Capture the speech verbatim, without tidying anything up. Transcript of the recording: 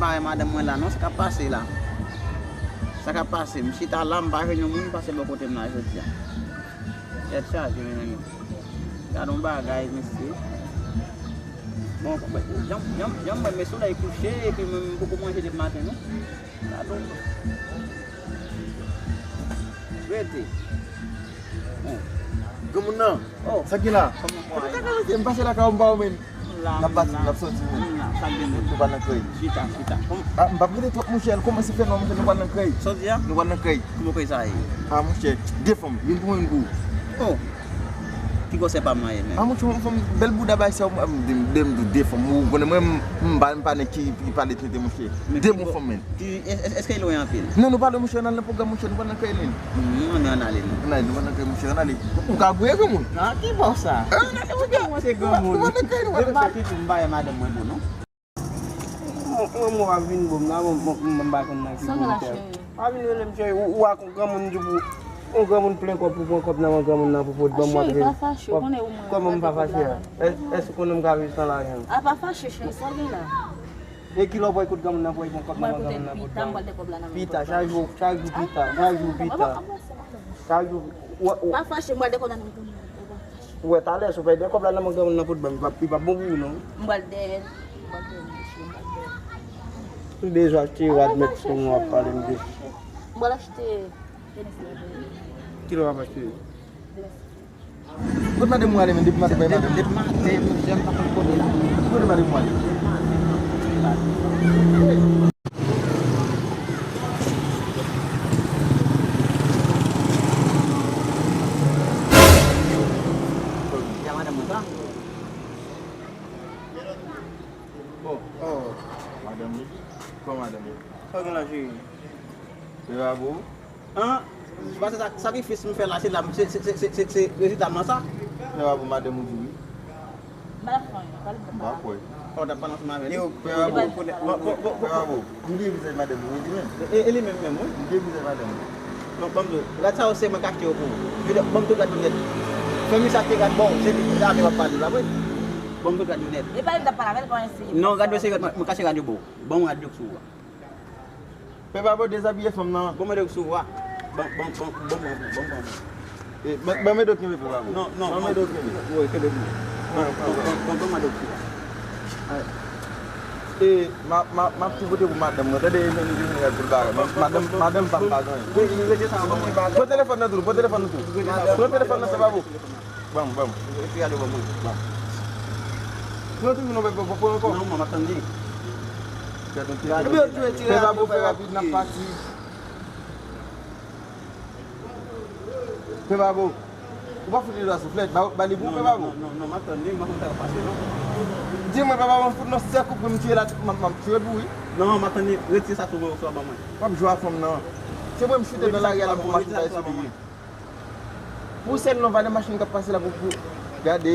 Mare madanm mwen la non, sa k ap pase la? Sa k ap pase? M chita la, m pa jwenn yon moun pase bò kote m la jodi a. Tèt chaje, mezanmi. Gade yon bagay, mesye. Bon, jan, jan, jan m wè, men solèy kouche, epi mwen, m poko manje depi maten, non. Gade yon... Rete. Bon. Granmoun nan. Oh. Sa ki la? Kòman w ye? M pase lakay ou, m pa wè w menm. N ap pati, n ap soti menm. Nou pral nan Krèy. Chita, chita. Ah, m p ap rete twòp, monchè. L kòmanse fè nwa, monchè, nou pral nan Krèy. Sa w di a? Nou pral nan Krèy. Kòman Krèy sa ye? Ah, monchè, de fanm. Youn pou mwen, youn pou ou. Oh. Ki gwosè pa m nan ye menm? Ah, monchè, yon fanm bèl bouda bay sa, m, m, de, de, de fanm. Ou konnen mwen, m, m pa, m pa nèg ki, ki pale tenten, monchè. De bon fanm, menm. Ti, èske, èske li lwen anpil? Non, nou pa lwen, monchè, n al nan pwogram, monchè, nou pral nan Krèy menm. Hmm, ann ale, non. Ann ale, nou pral nan Krèy, monchè, ann ale. Ou ka gouye granmoun. Ah, ki bò sa? Ann ale, monchè. Mwen se granmoun. Nou pral nan Krèy, nou pral nan Krèy. Depi maten tou, m pa wè madanm mwen tou, non. Mwen, mwen, mwen ap vin bon, la, mwen, mwen, mwen, m pa konn nan ki boutèl. Pa vin rele m cheri, ou, ou ak yon granmoun di pou, yon granmoun plen kòb pou pran kòb nan men granmoun nan pou pot ban m, w ap rele. Kòman m pa fache a? Èske ou konnen m ka viv san lajan? A pa fache, cheri, sa gen la? E kilè w pral kote granmoun nan pou al pran kòb nan men granmoun nan pou ban m? Pita, chak jou, chak jou pita, chak jou pita. Chak jou, ou, ou... Pa fache, m pral dekonn nan men granmoun nan. Ou wè talè, si w pèdi kòb la nan men granmoun nan pou t ban m, li p ap, li p ap bon pou ou non. M pral dèyè l. M pral dèyè l, mesye, m pral dèyè l. M bezwen achte rad, mèt sou mwen w ap pale m de. M pral achte tenis la. Kilè w ap achte? Tenis. Kot madanm ou ale menm? Depi maten bay madanm. Depi maten, monchè, m pa konn kote l ale. Kote madanm ou ale? Ya madanm mwen sa? Oh, oh. Madanm li. Kòman madanm li? Sa gen la, cheri? Se pa pou ou? An, se pa se sa, sakrifis m fè la, se la, se, se rezilta m nan sa. Se pa pou madanm ou di wi. M pa kwè. Ou t ap pale ansanm avè l. Frè Abo, frè Abo, m gen vizaj madanm ou wi, li menm. E, e li menm menm, wi. M gen vizaj madanm ou. Non, ban m di w, rad sa yo se mwen k achte yo pou ou. Ban m tou rad yo nèt. Fè misye achte rad ba w, se li ki lave w ap pale, pa vre? Ban m tou rad yo nèt. E pa li m t ap pale avè l, pa yon serye. Non, rad yo se rad, mwen, mwen k achte rad yo ba w. Ban m rad yo k sou ou a. Pè Babo dezabiye fanm nan. Bon, mwen sou wa. Bon, bon, bon, bon, bon, bon, bon. E, ban, ban mwen do kenbe, Pè Babo. Non, non, ban mwen do kenbe. Wi, kenbe pou mwen. Ban, ban, ban, ban, ban mwen do sou wa. E, ma, ma, ma ap tou vote pou madanm mwen. Tande, e, nou vin rèd pou l bagay. Madanm, madanm pa m pa gen. Wi, nou rete sa, ban mwen bagay. Pran telefòn nan tou, pran telefòn nan tou. Pran telefòn nan, Pè Babo. Ban m, ban m. Epi gade ban mwen. Ban. Pran toujou non, pè, pè, pè, pran ankò. Non, mwen, m ap tann li. Gade, gade. Pè Babo, fè rapid, n ap pati. Pè Babo, ou pa fout li dwa souflèt, ba, ba li pou ou, Pè Babo. Non, non, non, m ap tann li, m pa konn sa k ap pase, non. Di mwen, Pè Babo, m fout nan sèk ou pou m tiye la, m ap, m ap tiye pou ou, wi. Non, m ap tann li, retire sa sou mwen, oswa ban mwen. W ap jwe ak fanm nan. Se mwen m chite nan lari a la pou machin ta sou li. Pou sèl non, valè machin k ap pase la pou, pou gade.